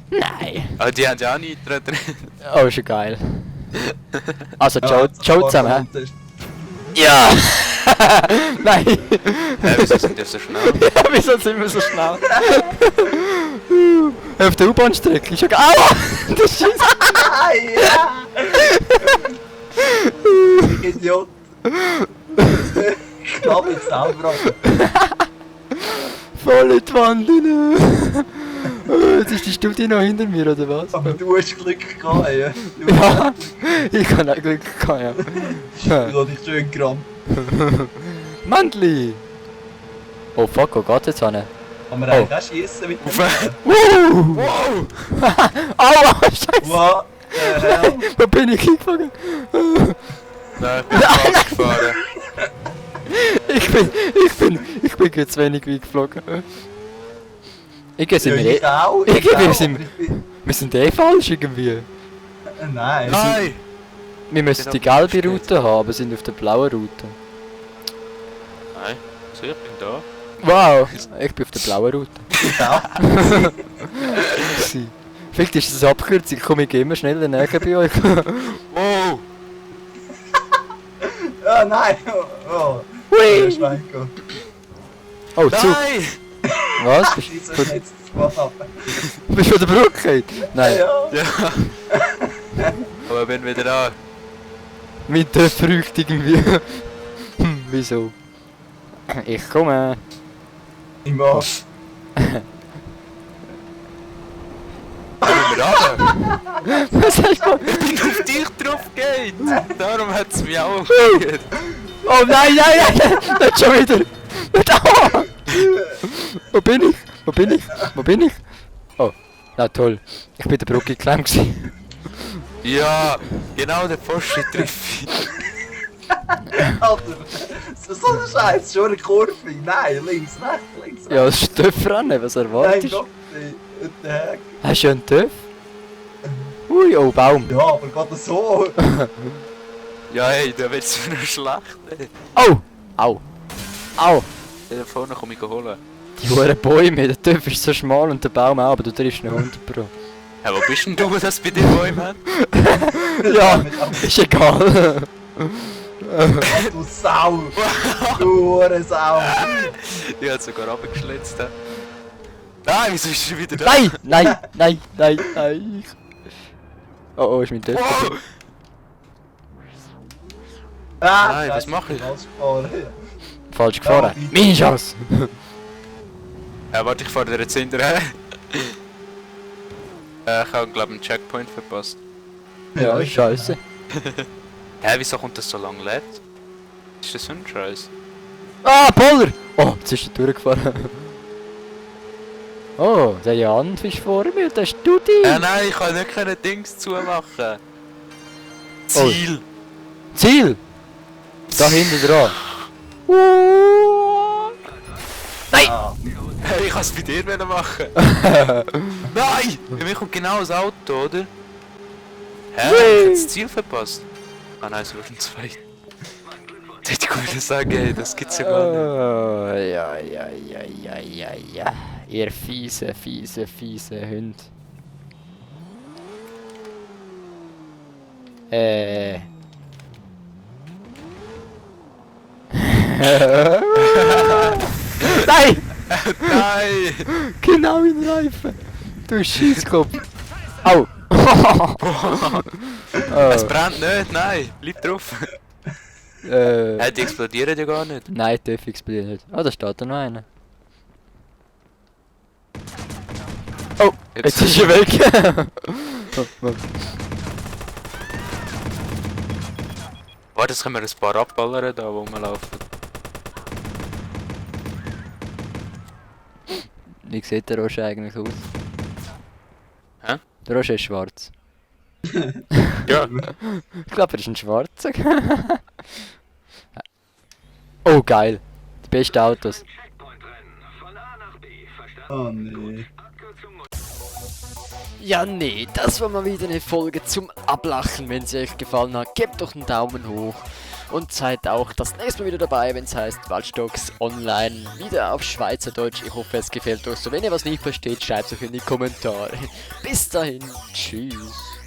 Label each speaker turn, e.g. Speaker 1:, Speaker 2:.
Speaker 1: Nein.
Speaker 2: Ah, die haben ja auch nichts drin.
Speaker 1: Oh, ist ja geil. Also,
Speaker 3: Ja,
Speaker 1: Joe zusammen, hä? Ja! Nein!
Speaker 2: Hä, wieso sind die so schnell?
Speaker 1: Ja, wieso sind wir so schnell? Auf der U-Bahn-Strecke ist ja geil. Aua! Das Scheiße!
Speaker 3: Ja! Idiot! Ich glaube jetzt selber ab.
Speaker 1: Voll in die Wand rein. Jetzt ist die Studie noch hinter mir, oder was?
Speaker 3: Aber du hast Glück gehabt, ja.
Speaker 1: Ja, ich kann auch Glück gehabt, ja.
Speaker 3: Ich hab dich schön gerammt.
Speaker 1: Mandli! Oh fuck, wo geht jetzt hin?
Speaker 3: Kann man eigentlich auch schiessen mit dem
Speaker 2: Wow!
Speaker 1: Aua, scheiße!
Speaker 3: What the hell?
Speaker 1: Wo bin ich hingefangen?
Speaker 2: Nein, ich bin falsch gefahren.
Speaker 1: Ich bin jetzt zu wenig weit geflogen. Ich sind
Speaker 3: Ja,
Speaker 1: wir
Speaker 3: ich auch,
Speaker 1: ich
Speaker 3: ich
Speaker 1: wir
Speaker 3: auch,
Speaker 1: sind-
Speaker 3: aber ich bin-
Speaker 1: Wir sind eh falsch irgendwie.
Speaker 3: Nein.
Speaker 2: Nein!
Speaker 1: Wir müssen die gelbe Route haben, aber sind auf der blauen Route.
Speaker 2: Nein, so ich bin da.
Speaker 1: Wow, ich bin auf der blauen Route.
Speaker 3: Ich auch.
Speaker 1: Vielleicht ist das eine Abkürzung, komm ich immer schneller näher bei euch.
Speaker 2: Wow!
Speaker 3: Ja, nein. Oh.
Speaker 1: Hui!
Speaker 3: Schweinko.
Speaker 1: Oh, Zug.
Speaker 2: Nein!
Speaker 1: Was?
Speaker 3: Wieso ist jetzt das ab?
Speaker 1: Bist du von der Brücke gefallen? Nein,
Speaker 3: Ja.
Speaker 2: Ja! Aber ich bin wieder da.
Speaker 1: mit der Früchte irgendwie. Wieso? Ich komme.
Speaker 3: Ich mach.
Speaker 2: Kommen wir runter?
Speaker 1: Was hast du?
Speaker 2: Ich bin auf dich drauf geht! Darum hat es mich auch aufgeregt.
Speaker 1: Oh nein, nicht schon wieder. Nicht Aua! Wo bin ich? Wo bin ich? Wo bin ich? Oh, na toll. Ich bin der Brücke geklemmt gewesen.
Speaker 2: Ja, genau der Pfosten treffe ich.
Speaker 3: Alter. So ein Scheiß. Schon eine Kurve. Nein, links, rechts, links, rechts.
Speaker 1: Ja, das ist TÜV rennen, was
Speaker 3: Nein,
Speaker 1: erwartest du?
Speaker 3: Gott. What the heck?
Speaker 1: Hast du einen TÜV? Ui, oh Baum.
Speaker 3: Ja, aber gerade so.
Speaker 2: Ja, hey, da wird's mir noch schlecht. Ey.
Speaker 1: Au! Au! Au!
Speaker 2: Da vorne komme ich holen.
Speaker 1: Die hohen Bäume, der TÜV ist so schmal und der Baum auch, aber du triffst noch 100 Pro.
Speaker 2: Ja, wo bist denn du, dass bei dir Bäume haben?
Speaker 1: Ja, ist egal.
Speaker 3: Du Sau. Du Sau.
Speaker 2: Ich hab sogar runtergeschlitzt. Hä? Nein, wieso ist sie wieder da?
Speaker 1: Nein, nein, nein, nein, nein. Oh, oh, ist mein TÜV.
Speaker 2: Wow!
Speaker 3: Ah,
Speaker 2: Nein, was
Speaker 3: Scheiße,
Speaker 2: mache ich?
Speaker 3: falsch gefahren.
Speaker 1: Falsch gefahren. Meine Chance.
Speaker 2: Ja, warte, ich fahr dir jetzt hinterher. Ich habe, glaube ich, einen Checkpoint verpasst.
Speaker 1: Ja, scheiße.
Speaker 2: Hä, wieso kommt das so lang lädt? Ist das so ein Scheiß?
Speaker 1: Ah, Poller! Oh, jetzt ist er durchgefahren. Oh, der Jan ist vor mir, der ist Studi.
Speaker 2: Nein, ich kann nicht keine Dings zumachen. Ziel!
Speaker 1: Ziel! Da hinten dran. Nein!
Speaker 3: Ah,
Speaker 2: Hey, ich kann es bei dir wieder machen. Nein! Bei mir kommt genau das Auto, oder? Hä? Ich hab das Ziel verpasst. Ah nein, es war schon zwei. Das hätte ich wieder sagen, ey, das gibt's ja gar nicht.
Speaker 1: Oh, ja. Ihr fiese Hund. Nein!
Speaker 2: Nein!
Speaker 1: Genau in den Reifen! Du Scheisskopf! Au!
Speaker 2: Es brennt nicht, nein! Bleib drauf! Die explodieren ja gar nicht.
Speaker 1: Nein, die dürfen explodieren nicht. Oh, da steht da noch einer. Oh, jetzt ist er weg!
Speaker 2: Warte, jetzt können wir ein paar abballern, da wo wir laufen.
Speaker 1: Wie sieht der Roger eigentlich aus?
Speaker 2: Hä?
Speaker 1: Der Roger ist schwarz.
Speaker 2: Ja.
Speaker 1: Ich glaube, er ist ein Schwarzer. Oh, geil. Die besten Autos.
Speaker 3: oh nee.
Speaker 1: Ja, nee, das war mal wieder eine Folge zum Ablachen. Wenn sie euch gefallen hat, gebt doch einen Daumen hoch. und seid auch das nächste Mal wieder dabei, wenn es heißt Waldstocks Online, wieder auf Schweizerdeutsch. Ich hoffe, es gefällt euch so. Wenn ihr was nicht versteht, schreibt es euch in die Kommentare. Bis dahin, tschüss.